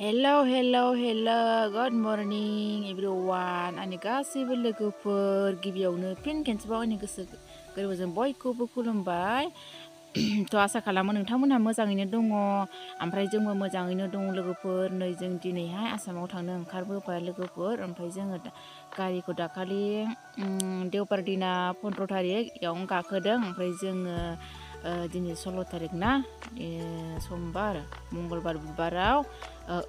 Hello, good morning everyone. Ani गासैबो लोगोफोर गिबियावनो फिन खेनसेबाव आंनि गोसो गोरबोजों बयखौबो खुलुमबाय। आसा खालामो नोंथांमोनहा मोजाङैनो दङ। ओमफ्राय जोंबो मोजाङैनो दङ लोगोफोर। नै जों दिनैहाय आसामाव थांनो ओंखारबोबाय लोगोफोर। ओमफ्राय जोङो गारिखौ दाखालि देवबार दिना 15 थारिखआव गाखोदों। ओमफ्राय जोङो दिनै 16 थारिख ना समबार मंगलबार बुधबाराव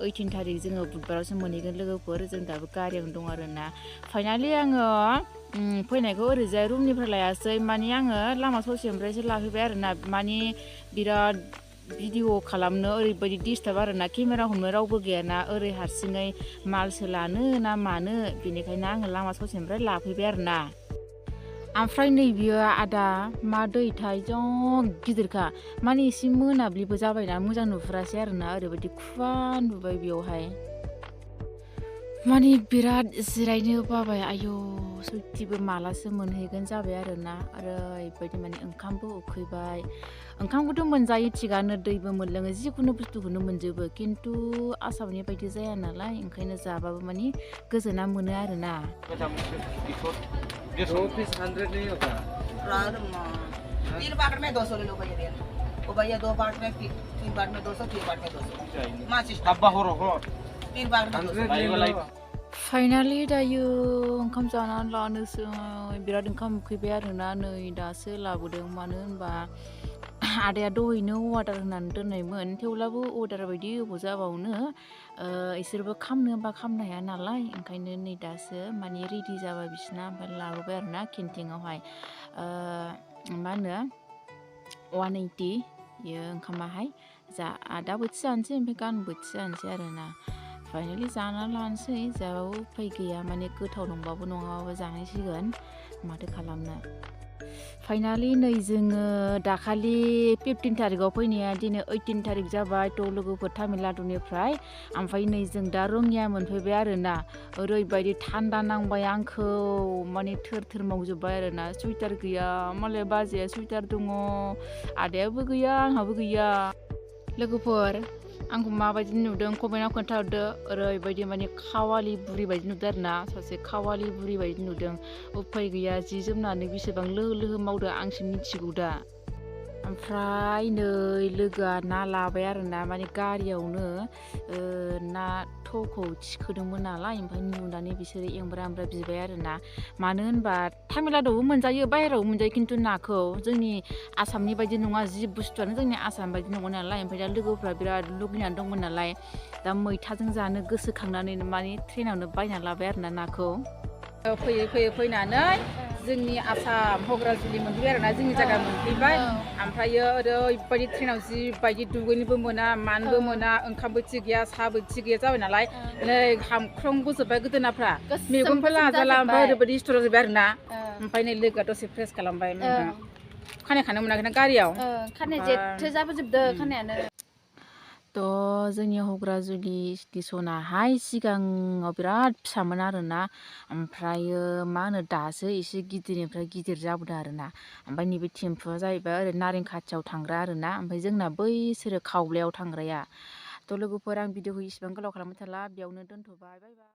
18 थारिख जोङो बुधबारावसो मोनहैगोन लोगोफोर। जों दाबो गारियावनो दं आरोना। फाइनालि आङो फैनायखौ ओरैजाय रुमनिफ्राय लायासै, माने आङो लामा ससेनिफ्रायसो लाफैबाय आरोना। माने बिराद भिडिअ खालामनो ओरैबायदि डिस्टार्ब आरोना, केमेरा हमनो रावबो गैयाना, ओरै हारसिङै मालसो लानो ना मानो, बेनिखायनो आङो लामा ससेनिफ्राय लाफैबाय आरोना। ओमफ्राय नैबेयो आदा मा दैथाय जग गिदिरखा, माने एसे मोनाब्लिबो जाबायना, मोजां नुहुरासै आरोना। ओरैबायदि खुवा नुबाय बेयावहाय, माने बिराद जिरायनो बाबाय। आयौ सयथिबो मालासो मोनहैगोन जाबाय आरोना। ओरैबायदि माने ओंखामबो उखैबाय। ओंखामखौथ' मोनजायो थिगानो, दैबो मोनलोङो, जिखुनु बुस्थुखौनो मोनजोबो, खिन्थु आसामनि बायदि जाया नालाय, ओंखायनो जाबाबो माने गोजोना मोनो आरोना। 2 पीस 100 नहीं होता। 3 पार्ट में 200 ले लो भैया। वो भैया 2 पार्ट में 3 पार्ट में 200, 3 पार्ट में 200। माँ सिस्टम। अब हो रहा हो। 3 पार्ट में 200। फाइनालि दायो ओंखाम जानानै लानोसै। बिराद ओंखाम उखैबाय आरोना। नै दासो लाबोदों। मानो होनबा आदाया दहैनो अर्डार होनानै दोननायमोन, थेवब्लाबो अर्डार बायदि अबाव जाबावनो, इसोरबो खामनो होनबा खामनो हाया नालाय, ओंखायनो नै दासो माने रेडि जाबाय बिसिना। ओमफ्राय लाबोबाय आरोना केन्टिनावहाय। मा होनो 180 बेयो ओंखामाहाय। दा बोथिसे जानोसै, ओमफ्राय गान बोथिसे जानोसै आरोना। फाइनालि जानानै लानोसै, जाबाबो उफाय गैया, माने गोथाव नंबाबो नङाबाबो जानांसिगोन, माथो खालामनो। फाइनालि नै जोङो दाखालि 15 थारिखआव फैनाया दिनै 18 थारिख जाबाय लोगोफोर तामिलनाडुनिफ्राय। ओमफ्राय नै जों दा रङिया मोनफैबाय आरोना। ओरैबायदि थान्दा नांबाय आंखौ, माने थोर थोर मावजोब्बाय आरोना। सुइटार गैया, मालाय बाजैया सुइटार दङ, आदायाबो गैया, आंहाबो गैया। लोगोफोर आंखौ माबायदि नुदों कमेन्टआव खोन्थाहरदो। ओरैबायदि माने खावालि बुरि बायदि नुदों आरोना, सासे खावालि बुरि बायदि नुदों। उफाय गैया, जि जोमनानै बेसेबां लोहो लोहो मावदो आंसो मिथिगौ दा। ओमफ्राय नै लोगोआ ना लाबाय आरोना, माने गारियावनो ना थौखौ थिखोदोंमोन नालाय, ओमफ्राय नुनानै बिसोरो एंब्रा एंब्रा बिबाय आरोना। मानो होनबा तामिलनाडुआवबो मोनजायो, बाहेरायावबो मोनजायो, खिन्थु नाखौ जोंनि आसामनि बायदि नङा, जि बुस्थुआनो जोंनि आसाम बायदि नङा नालाय। ओमफ्राय दा लोगोफ्रा बिराद लुगैनानै दंमोन नालाय, दा मैथाजों जानो गोसोखांनानै माने ट्रेनावनो बायना लाबाय आरोना नाखौ। फैयै फैनानै जोंनि आसाम हग्राजुलि मोनफैबाय आरोना, जोंनि जायगा मोनफैबाय। ओमफ्रायो ओरैबायदि ट्रेनाव जिबायदि दुगैनोबो मोना, मानोबो मोना, ओंखाम बोथि गैया, साहा बोथि गैया जाबाय नालाय। नै हामख्रंबोजोब्बाय गोदोनाफ्रा, मेगनफोर लाजाला, ओमफ्राय ओरैबायदि स्टर जोब्बाय आरोना। ओमफ्राय नै लोगोआ दसे फ्रेस खालामबाय। खानाय खानो मोनाखैना गारियाव, खानाय जेथो जाबोजोबदो खानायानो। जोंनि हग्राजुलि स्टेसनाहाय सिगाङाव बिराद फिसामोन आरोना। ओमफ्रायो मा होनो दासो एसे गिदिरनिफ्राय गिदिर जाबोदों आरोना। ओमफ्राय नैबे टेम्पुआ जाहैबाय ओरै नारें खाथियाव थांग्रा आरोना। ओमफ्राय जोंना बैसोरो खावलायाव थांग्राया। लोगोफोर आं भिडिअखौ इसिबां गोलाव खालामबाय थाला, बेयावनो दोनथ'बाय, बाय बाय।